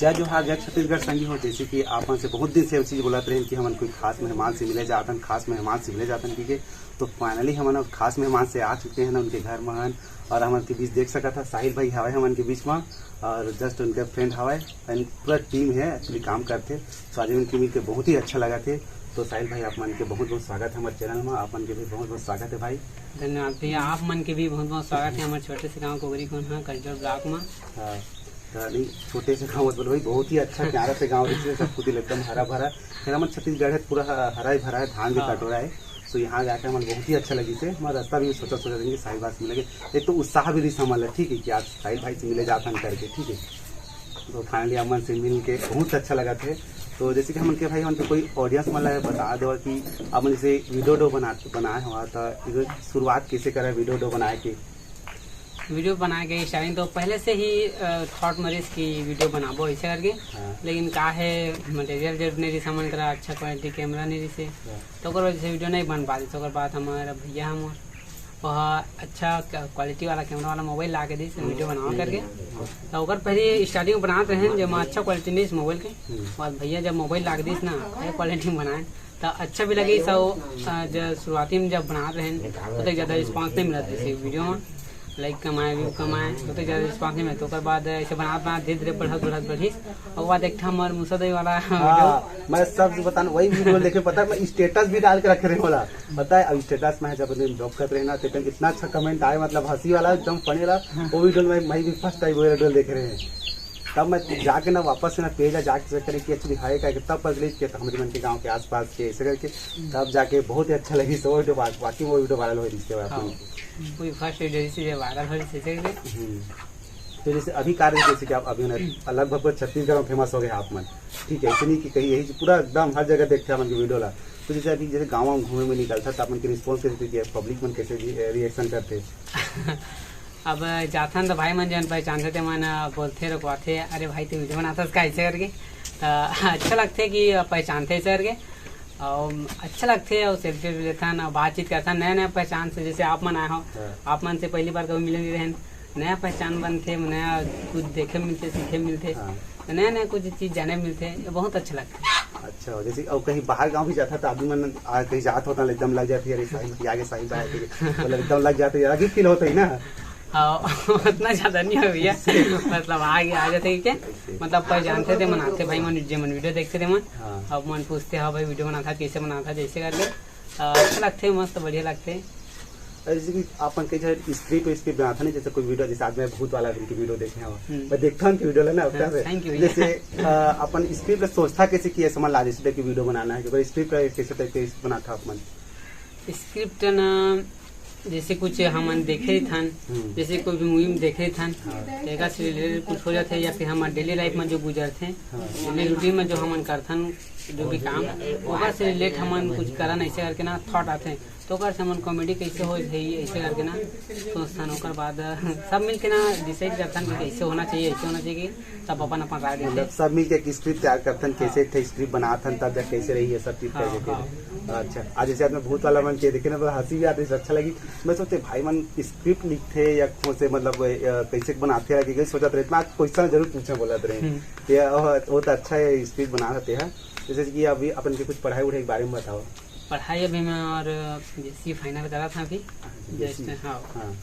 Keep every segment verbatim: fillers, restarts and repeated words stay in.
जय जोहार, जय छत्तीसगढ़ संगी हो। जैसे कि आप मन से बहुत दिन से ये चीज बोलत रहेन कि हमन कोई खास मेहमान से मिले जातन, खास मेहमान से मिले जातन, ठीक है। तो finally हमन अब खास मेहमान से आ चुके हैं ना उनके घर में, और हमन के बीच देख सकत हा साहिल भाई हवय हमन के बीच में, और just उनके friend हवय, and पूरा team है actually काम करथे। तो आज उनके मिलके बहुत ही अच्छा लगा थे। तो साहिल भाई, आप मन के बहुत बहुत स्वागत है हमारे channel में, आप मन के भी बहुत बहुत स्वागत है भाई। धन्यवाद भैया, आप मन के भी बहुत बहुत स्वागत है हमारे छोटे से गांव कोगरी कोन हा कजडोर block में। हाँ, तो नहीं, छोटे से गांव मत बोलो भाई, बहुत ही अच्छा प्यारा से गांव, जैसे सब कुछ एकदम हरा भरा। फिर हमर छत्तीसगढ़ है, पूरा ह-, हरा ही भरा है, धान के हाँ। कटोरा है। So यहाँ जाके हमन बहुत ही अच्छा लगी से, हमारा रास्ता भी सोचा सोचा देंगे, साहिल भाई से मिलेंगे। एक तो उत्साह भी रही हमन ला, ठीक है, कि आज साहिल भाई से मिले जाथन करके, ठीक है। तो finally हमन से मिल के बहुत अच्छा लगा थे। तो जैसे कि हमन के भाई, हमन के कोई audience मन ला बता दो कि आप मन जैसे video डो बना, बनाए हो, तो शुरुआत कैसे करे video डो बनाए के? वीडियो बनाए के स्टार्टिंग तो पहले से ही, अ, थॉट मरिस कि वीडियो बनाबो ऐसे करके। हाँ। लेकिन का है, मटेरियल जरूर नहीं रही, सामान करा अच्छा क्वालिटी कैमरा नहीं रही से। हाँ। तो ओकर वजह से वीडियो नहीं बन पाती। तो ओकर बाद हमारा भैया हम वह अच्छा क्वालिटी वाला कैमरा वाला मोबाइल ला के दिस वीडियो बनावा करके। तो ओकर पहले स्टार्टिंग बनाते हैं जब अच्छा क्वालिटी नहीं इस मोबाइल के। हम्म। और भैया जब मोबाइल ला के दिस ना, हाई क्वालिटी में बनाए, तो अच्छा भी लगी। सब, अ, जब शुरुआती में जब बनात रहेन, ओतेक ज़्यादा रिस्पॉन्स नहीं मिलत रहिस वीडियो में। लाइक कमाए, व्यू कमाए, ओतेक ज़्यादा रिस्पॉन्स नहीं मिलत। ओकर बाद ऐसे बनात बनात धीरे धीरे बढ़त बढ़त बढ़िस। और बाद एक ठा हमर मुसा दई वाला हाँ, वीडियो। मैं सब बतान वही वीडियो देखे, पता है, मैं स्टेटस भी डाल के रखे रहे होला। पता है, अब स्टेटस में जब जॉब करते रहे ना, तो इतना अच्छा कमेंट आए, मतलब हंसी वाला, एकदम फनी वाला। वो वीडियो में मैं भी फर्स्ट टाइम वो वीडियो देखे रहे हैं। तब मैं जाके ना वापस से ना पेज ला जाके चेक करें कि एक्चुअली है का, तब पता चली कि हमरे मन के गांव के आसपास के ऐसे करके, तब जाके बहुत ही अच्छा लगी। सो वीडियो वा-, वाकई वो वीडियो वायरल हो रही इसके बाद हाँ। में। कोई फर्स्ट वीडियो जैसे ये वायरल हो रही थी, ऐसे करके। हम्म। तो जैसे अभी कार्य जैसे कि आप अभी ना लगभग पूरे छत्तीसगढ़ में फेमस हो गए आप मन, ठीक है, ऐसे नहीं कि कहीं यही पूरा एकदम हर जगह देखते हैं मन की वीडियो ला। तो जैसे अभी जैसे गाँव में घूमे में निकलता तो आप मन के रिस्पॉन्स कैसे देती है, पब्लिक मन कैसे रिएक्शन करते? अब जाथन तो भाई मन जन पहचानथे ते मन बोलथे, रोकवाथे, "अरे भाई, तू वीडियो बनाथस का?" ऐसे करके। तो अच्छा लगथे कि पहचानथे ऐसे करके। और अच्छा लगथे और सेल्फी भी लेथन और बातचीत करथन नया नया पहचान से। जैसे आप मन आए हो, हाँ। आप मन से पहली बार कभी मिले नहीं रहन, नया पहचान बनथे, नया कुछ देखे मिलथे, सीखे मिलथे। हाँ। तो नया नया कुछ चीज जाने मिलथे, ये बहुत अच्छा लगथे। अच्छा, जैसे और कहीं बाहर गाँव भी जाता तो आदमी मन आ, कहीं जात होता एकदम लग जाती है, "अरे साहिल भैया आगे, साहिल भाई आगे।" मतलब एकदम लग जाते हैं, अलग ही फील होता है ना। हाँ, उतना ज्यादा नहीं हो भैया, मतलब आगे आ जाते हैं क्या? ऐसे। मतलब पहचानथे ते मन आथे भाई मन, जे मन वीडियो देखथे ते मन। हाँ। अब मन पूछथे, "हाँ भाई, वीडियो बनाथा, कैसे बनाथा?" जैसे करके। अ, अच्छा लगथे, मस्त बढ़िया लगथे। अरे, जैसे कि आप मन कई झन स्क्रिप्ट, स्क्रिप्ट बनाथन, जैसे कोई वीडियो, जैसे आज मैं भूत वाला उनकी वीडियो देखे हूँ, हम्म। मैं देखता हूँ उनकी वीडियो ला ना, हाँ, क्या से? Thank you भैया। जैसे, अ, अपन स्क्रिप्ट ला सोचथा कैसे कि ऐसा मन ला, जैसे टाइप की वीडियो बनाना है, कि स्क्रिप्ट ला कैसे टाइप के बनाथा आप मन? स्क्रिप्ट ना, जैसे कुछ हमन देखे थन, हम्म। जैसे कोई भी मूवी में देखे थन, हाँ। तो एकर से रिलेटेड कुछ हो जाथे, या फिर हमर डेली लाइफ में जो गुजरथे, हाँ। डेली रूटीन में जो हमन करथन, जो भी काम, ओकर से रिलेट हमन कुछ करन, ऐसे करके ना थॉट आथे। तो ओकर से हमन कॉमेडी कैसे हो जाही, ऐसे करके ना सोचथन। ओकर बाद सब मिलके ना डिसाइड करथन कि कैसे होना चाहिए, ऐसे होना चाहिए, सब अपन अपन राय देथे। मतलब सब मिलके एक स्क्रिप्ट तैयार करथन, कैसे हाँ। एक ठे स्क्रिप्ट बनाथन, तब जा कैसे रही, ये सब चीज हाँ, कैसे हाँ। अच्छा, आज जैसे आज मैं भूत वाला मन के देखे ना, तो हंसी भी आती है, अच्छा लगी। मैं सोचते भाई मन स्क्रिप्ट लिखथे या कौन से मतलब, अ, कैसे बनाथे, या कि सोचत रहे, इतना क्वेश्चन जरूर पूछे बोलत रहे। हम्म। ये, अ, वो तो अच्छा है, स्क्रिप्ट बना सकते हैं। जैसे कि अभी अपन के कुछ पढ़ाई वढ़ाई के बारे में बताओ। पढ़ाई अभी मैं और बीएससी फाइनल करा था अभी। बीएससी? जस्ट, हाँ। हाँ।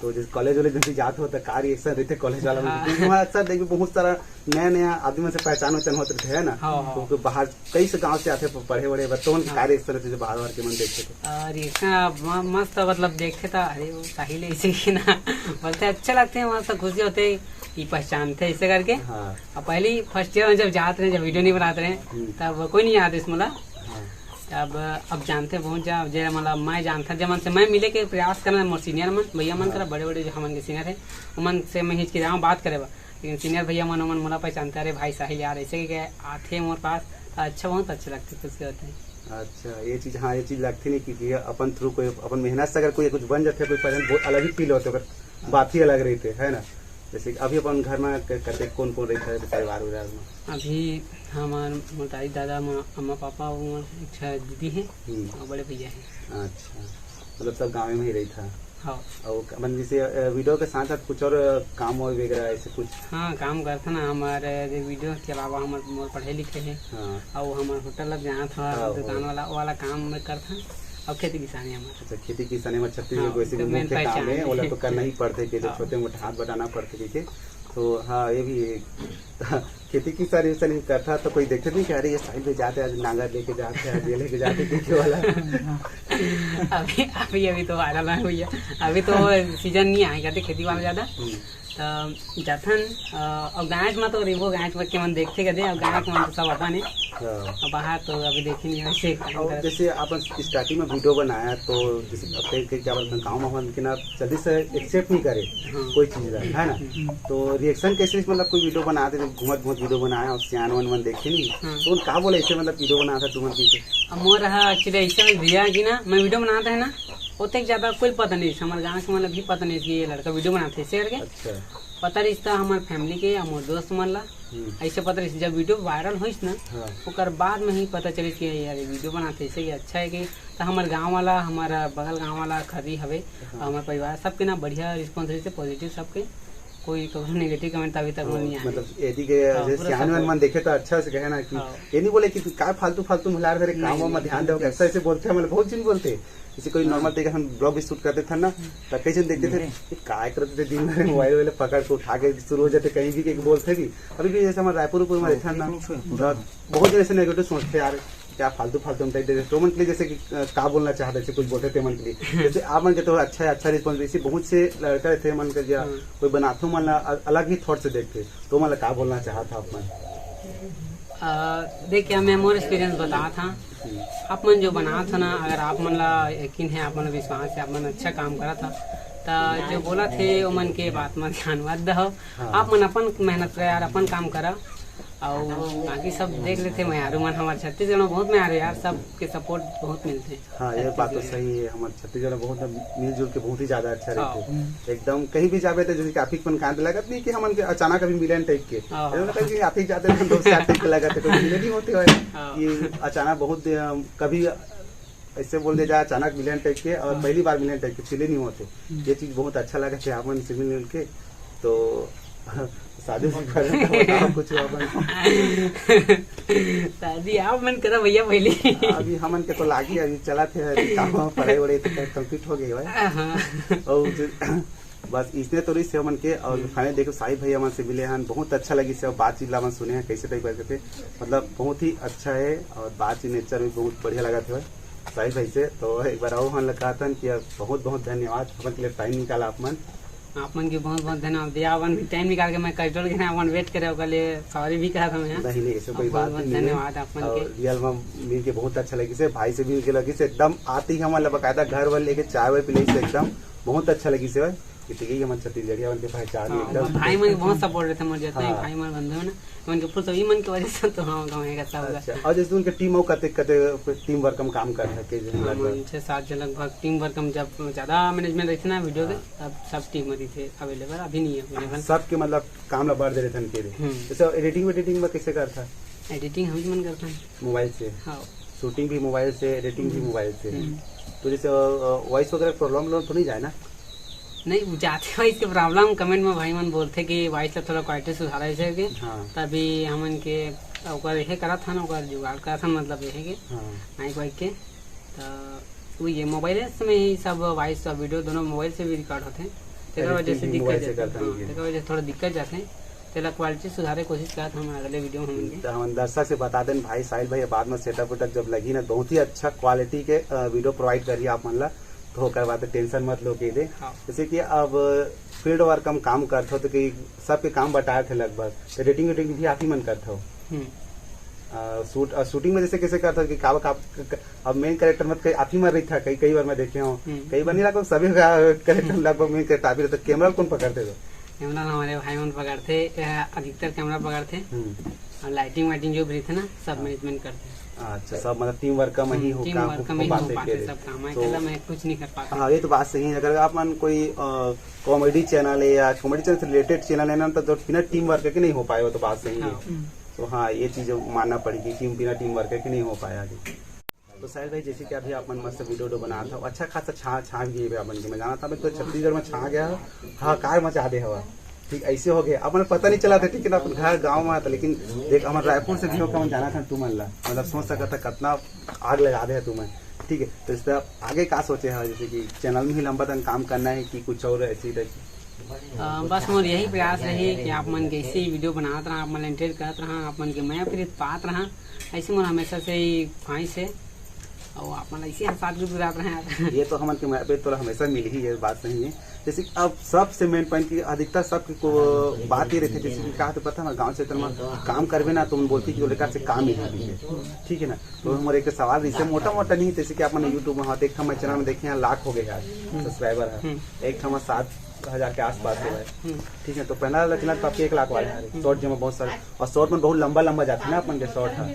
तो जैसे कॉलेज वॉलेज में भी जात हो, तो का रिएक्शन रहते कॉलेज वाला में? हाँ। क्योंकि वहाँ अक्सर देखिए बहुत सारा नया नया आदमी मन से पहचान वहचान होत रहते है ना? हाँ, हाँ। तो कोई बाहर कई से गांव से आथे प-, पढ़े वढ़े बर, तो उनके हाँ। का रिएक्शन रहते जो बाहर बाहर के मन देखते तो? आ, रिएक्शन अब म-, मस्त, मतलब, देखते तो, "अरे, वो साहिल है," ऐसे कि ना बोलते, अच्छे लगते हैं, मस्त खुशी होते हैं कि पहचानते ऐसे करके। हाँ। अब पहली फर्स्ट ईयर में जब जात रहे, जब वीडियो नहीं बनाते रहे, हम्म। तब कोई नहीं जानते इस मला। हाँ। तब अब जानते बहुत जा, जे मतलब मैं जानता, जब मन से मैं मिले के प्रयास करना, मोर सीनियर मन, भैया मन हाँ। करा, बड़े बड़े जो हमन के सीनियर है, उमन से मैं हिचकिचाहूँ बात करे बर। लेकिन सीनियर भैया मन, ओमन मोला पहचानते, "अरे भाई साहिल यार, ऐसे के आथे मोर पास," तो अच्छा, बहुत अच्छा लगथे, खुशी होथे। अच्छा, ये चीज, हाँ, ये चीज लगथे नहीं कि, कि अपन थ्रू कोई, अपन मेहनत से अगर कोई कुछ बन जाथे, कोई पहचान, बहुत अलग ही फील होथे, ओकर हाँ। बात ही अलग रहथे, है ना? जैसे कि अभी अपन घर में क-, कते कौन कौन रहथे परिवार उरिवार में? अभी हमार मोर दाई दादा, माँ, अम्मा पापा, और एक ठा दीदी है हम्म। और बड़े भैया है। अच्छा, मतलब सब गाँव में ही रहथा? हाँ। अउ क-, मन जैसे, अ, वीडियो के साथ-साथ कुछ और, अ, काम और वगैरह ऐसे कुछ? हाँ, काम करथन ना, हमर, अ, जे वीडियो के अलावा हमर, मोर पढ़े लिखे हे। हाँ। अउ हमर होटल अब जाना था, हाँ, दुकान हाँ। वाला, वाला काम मैं करथन। अउ खेती किसानी हमर। अच्छा, खेती किसानी में छत्तीसगढ़ हाँ, के वैसे भी तो मेन मुख्य काम पहचान हे, है। ओला तो करना ही पड़थे कि जो हाँ। छोटे मोटे हाथ बटाना पड़थे, ठीक है। तो हाँ, ये भी एक खेती किसानी उसानी करथा तो कोई देखे नहीं कि अरे ये साहिल भाई जाते, आज नांगर लेके जाते, आज ये लेके जाते, देखे वाला। अभी, अभी, अभी तो वायरल है भैया, अभी तो सीजन नहीं आए जाते खेती वाला ज्यादा। हम्म। तो जाथन, अ, और गाँव में तो रेबो, गाँव में के मन देखते कदे, और गाँव के मन तो सब अपन है। हाँ। और बाहर तो अभी देखे नहीं वैसे काम और करत। जैसे अपन स्टार्टिंग में वीडियो बनाया तो जैसे अपने के क्या बोलते हैं, गाँव में हमन के ना जल्दी से एक्सेप्ट नहीं करे हाँ। कोई चीज ला, है ना? हम्म। तो रिएक्शन कैसे, मतलब कोई वीडियो बनाते थे, घूमत घूमत वीडियो बनाया और सियान वन मन देखे नहीं, हाँ। तो उन का बोले ऐसे, मतलब वीडियो बनाता तुमन की? अब मोर रहा एक्चुअली ऐसे में भैया कि ना मैं वीडियो बनाता है ना, ओतेक ज्यादा कोई पता नहीं, हमारे गाँव के मतलब भी पता नहीं कि ये लड़का वीडियो बनाते ऐसे करके। अच्छा। पता रहिस त हमर फैमिली के या मोर दोस्त मन ला। हम्म। ऐसे पता रहिस, जब वीडियो वायरल होइस ना, हाँ। ओकर बाद में ही पता चलिस कि यार ये वीडियो बनाते ऐसे कि अच्छा है कि, तो हमर गाँव वाला, हमारा बगल गाँव वाला खरी हवे, हाँ। और हमारे परिवार सबके ना बढ़िया रिस्पॉन्स रहिस, पॉजिटिव सबके, कोई कभी नेगेटिव कमेंट अभी तक हाँ, नहीं आए। मतलब यदि के हाँ, जैसे पूरा सियान support। मन देखे तो अच्छा से कहे ना कि हाँ। ये नहीं बोले कि तू का फालतू फालतू मिला रहे, नहीं, काम में नहीं, ध्यान दो, नहीं। ऐसा ऐसे बोलते हैं, मतलब बहुत जिन बोलते हैं। जैसे कोई हाँ। नॉर्मल तरीके से हम ब्लॉग भी शूट करते थे ना, तो कई जन देखते थे, हम्म। "ये काय करते थे दिन भर मोबाइल वाले पकड़ के उठा के शुरू हो जाते कहीं भी के बोलते भी।" अभी भी जैसे हमारे रायपुर उपुर में हाँ, रहता ना, Facebook, Facebook। तो बहुत जन ऐसे नेगेटिव सोचते यार, क्या फालतू फालतू हम टाइप देते। तो मन के लिए जैसे कि, अ, का बोलना चाहते, जैसे कुछ बोलते थे मन के लिए। जैसे आप मन के तो अच्छा है, अच्छा रिस्पॉन्स, इसी बहुत से लड़का रहते हैं मन के क्या, हाँ। कोई बनाते हो मन ला, अ-, अलग ही थॉट से देखते, तो मन ला का बोलना चाहता आप मन? अ, देखिए, मैं मोर एक्सपीरियंस बता था। आप मन जो बनात हो ना, अगर आप मन ला यकीन है, आप मन ला विश्वास है, आप मन अच्छा काम करत हो, त जो बोलत हे, ओमन के बात म ध्यान मत दहो। हाँ। आप मन अपन मेहनत करा यार, अपन काम करा, अउ बाकी सब देख लेथे। मेहरू मन, हमारे छत्तीसगढ़ में बहुत मेहरू यार, सबके सपोर्ट बहुत मिलथे। हाँ, ये बात तो छत्तीसगढ़ में। सही है। हमारे छत्तीसगढ़ में बहुत मिलजुल के बहुत ही ज्यादा अच्छा हाँ। रहथे। एकदम कहीं भी जाबे तो जैसे कि आप ही मन कांद लगत नहीं कि हमन के अचानक अभी मिलन टाइप के। हाँ। ऐसा लगता है कि आप ही जाते हैं, दोस्त साथ टाइप के लगत है, कोई मिले नहीं होते हैं हाँ। कि अचानक बहुत, अ, कभी ऐसे बोल दे जा अचानक मिलन टाइप के और हाँ। पहली बार मिलन टाइप के फील नहीं होते। हम्म। ये चीज बहुत अच्छा लगा कि आप मन से मिल के। तो शादी से पहले तो बताओ कुछ अपन। शादी आप मन करा भैया पहले। अभी हमन के तो लागी, अभी चला थे, अभी काम वाम, पढ़ाई वढ़ाई तो कंप्लीट हो गई भाई। हाँ। और जो, बस इसने तो रही से हमन के, और हम्म। फाइनल देखो साहिल भैया मन से मिले हन, बहुत अच्छा लगी से, और बातचीत ला मन सुने हैं कैसे टाइप करके थे, मतलब बहुत ही अच्छा है, और बातचीत नेचर भी बहुत बढ़िया लगा थे साहिल भाई से। तो एक बार और हम लगा था कि बहुत बहुत धन्यवाद हमन के लिए टाइम निकाला आप मन। आप मन के बहुत बहुत धन्यवाद भैया, अपन भी टाइम निकाल के मैं कैजुअल के ना अपन वेट करे, ओकर लिए सॉरी भी कहत हूँ मैं। नहीं, नहीं, ऐसे कोई बहुत बात बहुत नहीं है। धन्यवाद आप मन और के। रियल में मिल के बहुत अच्छा लगी से, भाई से मिल के लगी से, एकदम आते ही हमन ला बकायदा घर वर लेके चाय वाय पिलाई से, एकदम बहुत अच्छा लगी से भाई। कि ठीक है, हमन छत्तीसगढ़िया मन के पहचान हाँ, एकदम। भाई मन बहुत सपोर्ट रहते मोर, जितना हाँ। भाई मन बंधु है ना, मन के फुल सभी मन के वजह से तो हाँ, गाँव का सब। अच्छा, और जैसे उनके टीम और कते, कते टीम वर्क में काम कर सके, जैसे हाँ, लगभग? मन छः सात जन लगभग टीम वर्क में, जब ज्यादा मैनेजमेंट रहते ना वीडियो के, हाँ। तब सब टीम रही थे अवेलेबल, अभी नहीं है अवेलेबल। सबके मतलब काम ला बढ़ दे रहे थे उनके लिए। हम्म। जैसे एडिटिंग वेडिटिंग में कैसे करता? एडिटिंग हम ही मन करता है। मोबाइल से? हाँ। शूटिंग भी मोबाइल से, एडिटिंग भी हम्म। मोबाइल से। हम्म। तो जैसे, अ, अ, वॉइस वगैरह प्रॉब्लम लोग तो नहीं जाए ना? नहीं, जाते वॉइस के प्रॉब्लम कमेंट में भाई मन बोलते कि वॉइस ला थोड़ा क्वालिटी सुधारा ऐसे के। हाँ। तभी हमन के ओकर यही करा था ना, ओकर जुगाड़ करा था, मतलब यही के हाँ। माइक वाइक के। तो वो ये मोबाइल में ही सब वॉइस और वीडियो दोनों मोबाइल से भी रिकॉर्ड होते हैं। तेकर वजह से एडिटिंग भी दिक्कत मोबाइल से जाते हैं। करता हाँ, है। तेकर वजह से थोड़ा दिक्कत जाते हैं। तेला क्वालिटी सुधारे कोशिश करत हम अगले वीडियो में हमन के। तो हमन दर्शक से बता देन भाई, साहिल भाई बाद में सेटअप वेटअप जब लगी ना, बहुत ही अच्छा क्वालिटी के, अ, वीडियो प्रोवाइड करी आप मन ला, तो ओकर बाद टेंशन मत लो के दे। हाँ। जैसे कि अब फील्ड वर्क हम काम करथो तो कि सबके काम बटाए थे लगभग, तो एडिटिंग वेडिटिंग भी आप ही मन करथो। हम्म। अ, शूट, अ, शूटिंग में जैसे कैसे करथो कि का, का, क-, क-, अब मेन कैरेक्टर मत कई, आप ही मन रही था, कई, कई बार मैं देखे हूँ, हम्म। कई बार नहीं रहा, सभी का कैरेक्टर लगभग मेन कैरेक्टर आप ही रहता, कैमरा कौन पकड़ते थे? कैमरा हमारे भाई मन पकड़ते, अ, अधिकतर कैमरा पकड़ते। हम्म। और लाइटिंग वाइटिंग जो भी रही थे ना, सब हाँ। मैनेजमेंट करते हैं। अच्छा, सब मतलब टीम वर्क का में ही हम्म, हो, टीम काम वर्क का हो में ही हो पाते पाते के सब काम है, तो अकेला मैं कुछ नहीं कर पाता। हाँ, ये तो बात सही है। अगर आप मन कोई, अ, कॉमेडी चैनल है या कॉमेडी चैनल से रिलेटेड चैनल है ना, तो, तो बिना टीम वर्क के नहीं हो पाए, वो तो बात सही है। हाँ। हम्म। तो हाँ, ये चीज मानना पड़ेगी कि बिना टीम वर्क के नहीं हो पाया आगे। तो साहिल भाई, जैसे कि अभी अपन मस्त वीडियो वीडियो बनात हव, अच्छा खासा छा छा गए हवे अपन के, मैं जानत हव तो छत्तीसगढ़ में छा गया हव, हाहाकार मचा दे हवा। ठीक, ऐसे हो गए, अपन पता नहीं चला था, ठीक है ना, अपन घर गाँव में था, लेकिन देख, हमर रायपुर से भी होकर हम जाना था तुमन ला, मतलब सोच सकत था कितना आग लगा दे है तुमन। ठीक है, तो इस तरह आगे का सोचे है, जैसे कि चैनल में ही लंबा तक काम करना है कि कुछ और ऐसी टाइप? अ, बस मोर यही प्रयास रही कि आप मन के ऐसे ही वीडियो बनात रहा, आप मन एंटरटेन करत रहा, आप मन के मया प्रीत पात रहा, ऐसे मोर हमेशा से ही ख्वाहिश है। और आप मन ऐसे ही साथ गुजरात रहे यार। ये तो हमन के मया प्रीत तोला हमेशा मिलही, ये बात सही है। जैसे कि अब सबसे मेन पॉइंट की अधिकतर सबके को बात ये रहती है, जैसे कि कहा तो पता है, गाँव क्षेत्र में काम करबे ना, तो हम बोलती कि वो लेकर से काम ही नहीं है, ठीक है ना। तो हमारे एक सवाल रही से मोटा मोटा नहीं, जैसे कि आपने यूट्यूब में, हाँ, देख, हमारे चैनल में देखे हैं, लाख हो गए यार सब्सक्राइबर है, एक ठमा सात हजार के आसपास हुआ है। ठीक है, तो पहला वाला चैनल तो आपके एक लाख वाला है, शॉर्ट जो में बहुत सारे, और शॉर्ट में बहुत लंबा लंबा जाते हैं ना अपन के शॉर्ट है।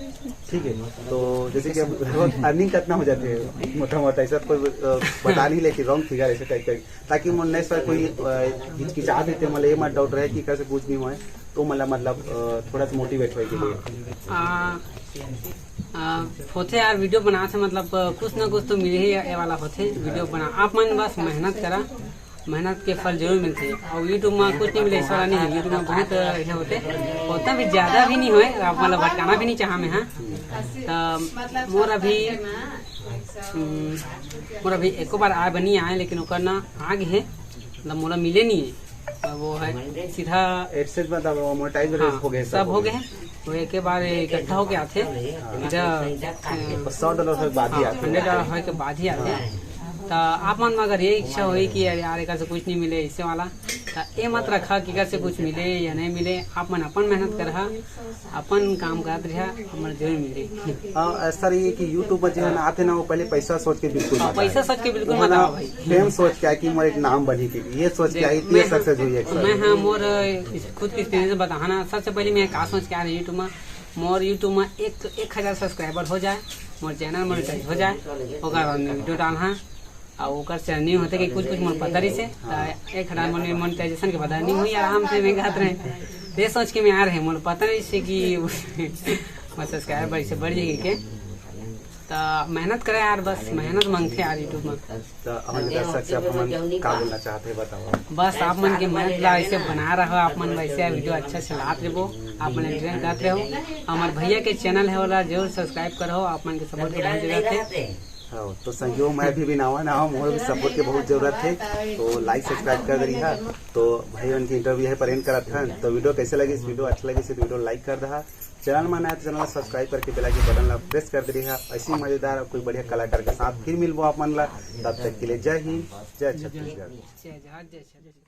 ठीक है, तो जैसे कि अब रोज अर्निंग कितना हो जाते हैं मोटा मोटा, ऐसा कोई अ, बता नहीं, लेकिन रॉन्ग फिगर ऐसे टाइप का, ताकि मन नहीं सर कोई अ, हिचकिचाहट देते, मतलब ये मत डाउट रहे कि कैसे कुछ नहीं हुआ है, तो मतलब मतलब अ, थोड़ा सा मोटिवेट होए के लिए। आ, आ, होथे यार, वीडियो बनाथे, मतलब अ, कुछ ना कुछ तो मिले ही, ये वाला होथे वीडियो बना। आप मन बस मेहनत करा, मेहनत के फल जरूर मिलथे। और यूट्यूब में कुछ नहीं मिले, ऐसा वाला नहीं है। यूट्यूब में बहुत अ, ये होथे, उतना भी ज्यादा भी नहीं होए, आप मतलब भटकाना भी नहीं चाहा मैं, हाँ। तो मोर अभी हम्म, मोर अभी एको बार आय बनी आय, लेकिन ओकर ना आगे है, मतलब मोला मिले नहीं है। और वो है सीधा एडसेंस, मतलब मोनेटाइज हाँ, हो गए, सब हो गए। वो एक बार इकट्ठा होके आथे, इधर सौ डॉलर होए के बाद ही आथे। हंड्रेड डॉलर होए के बाद ही आथे। तो आप मन में अगर ये इच्छा होई कि यार, यार एकर से कुछ नहीं मिले, ऐसे वाला, तो ये मत रखा कि एकर से कुछ मिले या नहीं मिले। आप मन अपन मेहनत करहा, अपन काम करत रहा, हमर जरूर मिले। हाँ, ऐसा रही है कि यूट्यूब पर जो है ना आते ना, वो पहले पैसा सोच के बिल्कुल हाँ, मत पैसा आए। सोच के बिल्कुल वो मत ना आओ भाई। फेम सोच के आए कि मोर एक नाम बनी थी, ये सोच के आई, ये सक्सेस हुई है। मैं हाँ, मोर खुद की एक्सपीरियंस बताहा ना, सबसे पहले मैं का सोच के आ रही यूट्यूब में, मोर यूट्यूब में एक एक हजार सब्सक्राइबर हो जाए, मोर चैनल मोनेटाइज हो जाए, ओकर बाद मैं वीडियो डालहा। और ओकर से अर्निंग होथे कि कुछ कुछ मोर पता रही से, तो एक हजार मोने मोनेटाइजेशन के बाद अर्निंग हुई आराम से, मैं कहत रहे। ये सोच के मैं आ रहे, मोर पता नहीं से कि मोर सब्सक्राइबर बढ़ से बढ़ जाएगी के। तो मेहनत करे यार, बस मेहनत मांगथे यार यूट्यूब में। तो हमन के दर्शक से आप हमन का बोलना चाहते हैं, बताओ। बस आप मन के मेहनत ला ऐसे बना रहा, आप मन वैसे वीडियो अच्छा से लात रेबो, आप मन एंटरटेन करत रहो। हमार भैया के चैनल है वाला, जरूर सब्सक्राइब करो, आप मन के सपोर्ट के बहुत जरूरत है। हाँ, तो संगी हो, मैं भी, भी नावा नावा, मोर भी सपोर्ट के बहुत जरूरत है। तो लाइक सब्सक्राइब कर दे रही है। तो भाई, उनकी इंटरव्यू है पर एंड करत है। तो वीडियो कैसे लगी, इस वीडियो अच्छा लगे तो वीडियो लाइक कर दहा, चैनल में नया तो चैनल सब्सक्राइब करके बेल आइकन बटन ला प्रेस कर दे रही है। ऐसी मजेदार कोई बढ़िया कलाकार के साथ फिर मिलबो आप मन ला। तब तक के लिए जय हिंद, जय छत्तीसगढ़। जय जय जय छत्तीसगढ़।